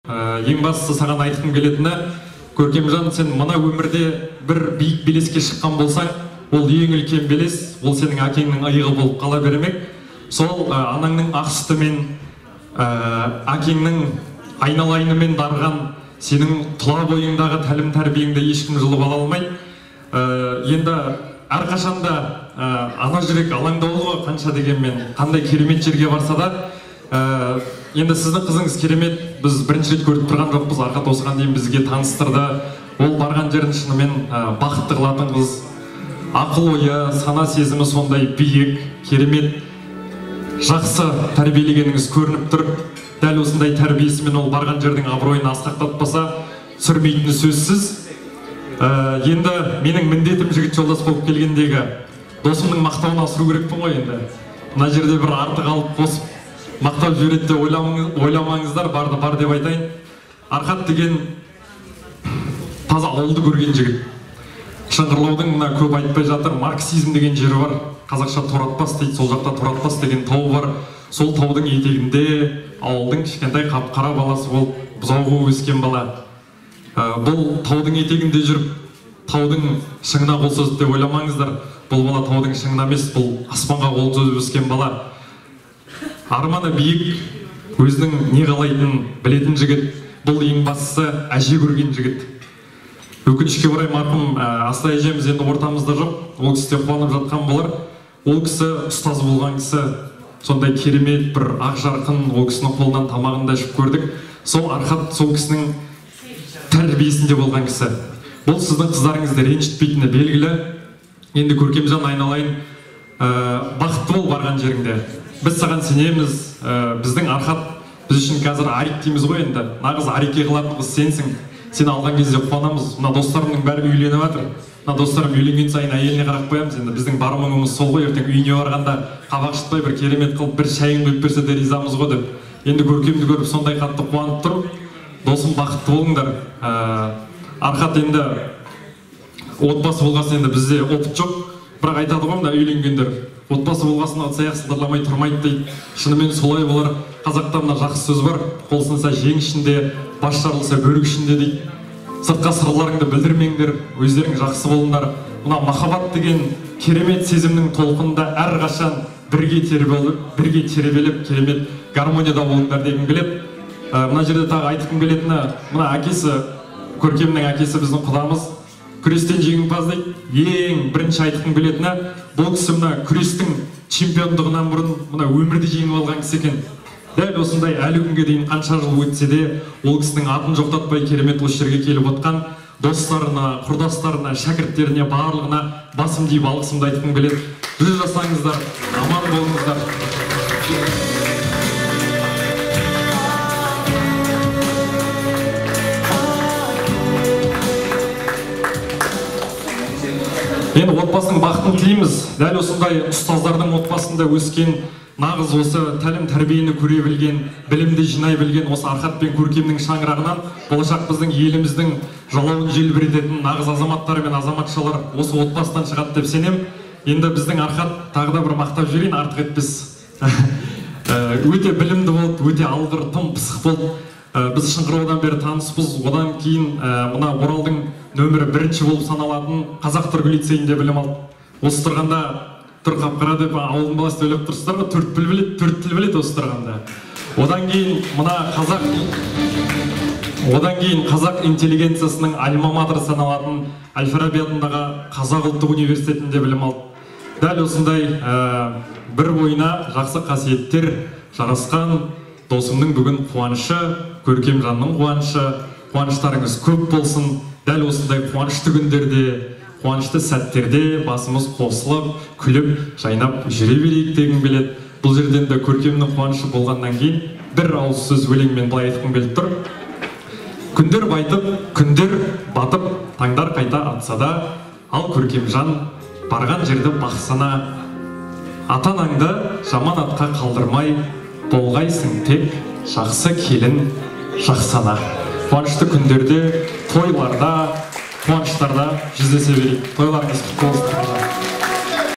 Ең бастысы саған айтқым келетіні, Көркемжан, сен мына өмірде бір биік белеске шыққан болсаң, ол ең үлкен белес, ол сенің әкеңнің иығы болып қала бермек. Сол анаңның ақ сүтімен, әкеңнің айналайынымен дарыған сенің тұла бойыңдағы тәлім тәрбиеңді ешкім жұлып ала алмайды. Енді әрқашанда ана жүрек алаңдаулы ғой, қанша дегенмен, қандай керемет жерге барса да. Енді сіздің қызыңыз керемет, біз бірінші рет көріп тұрған жоқпыз, Арқат осыған дейін бізге таныстырды. Ол барған жерін шынымен бақытты қылатын қыз. Ақыл ойы, сана сезімі сондай биік, керемет, жақсы тәрбиелегеніңіз көрініп тұр. Дәл осындай тәрбиесімен ол барған жердің абыройын асқақтатпаса, сүрмейтіні сөзсіз. Енді менің міндетім жігіт жолдас болып келгендегі досымның мақтауын асыру керекпін ғой енді. Мына жерде бір артық алып қосып мақтап жібереді деп ойламаңыздар, барды бар деп айтайын. Арқат деген таза ауылды көрген жігіт. Шыңғырлаудың мына көп айтпай жатыр, марксизм деген жері бар, қазақша Торатпас дейді, сол жақта Торатпас деген тау бар. Сол таудың етегінде ауылдың кішкентай қап-қара баласы болып бұзау қуып өскен бала. Бұл таудың етегінде жүріп таудың шыңына қол созды деп ойламаңыздар. Бұл бала таудың шыңына емес, бұл аспанға қол созып өскен бала. Арманы биік, өзінің не қалайтынын білетін жігіт. Бұл ең бастысы әже көрген жігіт. Өкінішке орай марқұм Астай әжеміз енді ортамызда жоқ. Ол кісі де қуанып жатқан болар. Ол кісі ұстаз болған кісі, сондай керемет бір ақ жарқын, ол кісінің қолынан тамағын да ішіп көрдік. Сол Арқат сол кісінің тәрбиесінде болған кісі. Бұл сіздің қыздарыңызды ренжітпейтіні белгілі. Енді Көркемжан айналайын, бақытты бол барған жеріңде. Біз саған сенеміз. Біздің Арқат біз үшін қазір арик дейміз ғой енді. Нағыз арике қылатын қыз сенсің. Сені алған кезде қуанамыз. Мына достарымның бәрі үйленіп жатыр. Мына достарым үйленген сайын әйеліне қарап қоямыз. Енді біздің бар мұңымыз сол ғой, ертең үйіне барғанда қабақ шытпай бір керемет қылып бір шайын құйып берсе де ризамыз ғой деп. Енді Көркемді көріп сондай қатты қуанып тұрмын. Досым, бақытты болыңдар. Арқат енді отбасы болғасын енді бізде опыт жоқ. Бірақ айтады ғой мына үйленгендер, отбасы болғасын ыдыс аяқ сылдырламай тұрмайды дейді. Шынымен солай болар. Қазақта мына жақсы сөз бар, қол сынса жең ішінде, бас жарылса бөрік ішінде дейді. Сыртқа сырларыңды білдірмеңдер, өздерің жақсы болыңдар. Мына махаббат деген керемет сезімнің толқынында әрқашан бірге тербеліп, керемет гармонияда болыңдар дегім келеді. Мына жерде тағы айтқым келетіні, мына әкесі, Көркемнің әкесі біздің құдамыз, күрестен жеңімпаз дейді. Ең бірінші айтқым келетіні, бұл кісі мына күрестің чемпиондығынан бұрын мына өмірді жеңіп алған кісі екен. Дәл осындай әлі күнге дейін қанша жыл өтсе де, ол кісінің атын жоқтатпай керемет осы жерге келіп отқан достарына, құрдастарына, шәкірттеріне, барлығына басым дейіп алғысымды айтқым келеді. Жүз жасаңыздар, аман болыңыздар. Енді отбасының бақытын тілейміз. Дәл осындай ұстаздардың отбасында өскен, нағыз осы тәлім тәрбиені көре білген, білімді жинай білген осы Арқат пен Көркемнің шаңырағынан болашақ біздің еліміздің жалауын желбірететін нағыз азаматтар мен азаматшалар осы отбасыдан шығады деп сенем. Енді біздің Арқат тағы да бір мақтап жіберейін, артық етпес. Өте білімді болды, өте алғыр, тым пысық болды. Біз Шыңғырлаудан бері таныспыз. Одан кейін мына Оралдың нөмірі бірінші болып саналатын Қазақ түркі лицейінде білім алды. Осы тұрғанда тұр қап-қара деп ауылдың баласы деп ойлап тұрсыздар ғой, төрт тіл біледі, төрт тіл біледі осы тұрғанда. Одан кейін мына қазақ, одан кейін қазақ интеллигенциясының альма-матер саналатын Әл-Фараби атындағы Қазақ ұлттық университетінде білім алды. Дәл осындай бір бойына жақсы қасиеттер жарасқан досымның бүгін қуанышы, Көркемжанның қуанышы, қуаныштарыңыз көп болсын. Дәл осындай қуанышты күндерде, қуанышты сәттерде басымыз қосылып, күліп, жайнап жүре берейік дегім келеді. Бұл жерден де Көркемнің қуанышы болғаннан кейін бір ауыз сөз өлеңмен былай айтқым келіп тұр. Күндер байтып, күндер батып, таңдар қайта атса да, ал Көркемжан барған жерді бақсана. Ата-анаңды жаман атқа қалдырмай, болғайсың тек жақсы келін, жақсы ана. Қуанышты күндерде, тойларда, қуаныштарда жүздесе берейік. Тойларыңыз құтты болсын.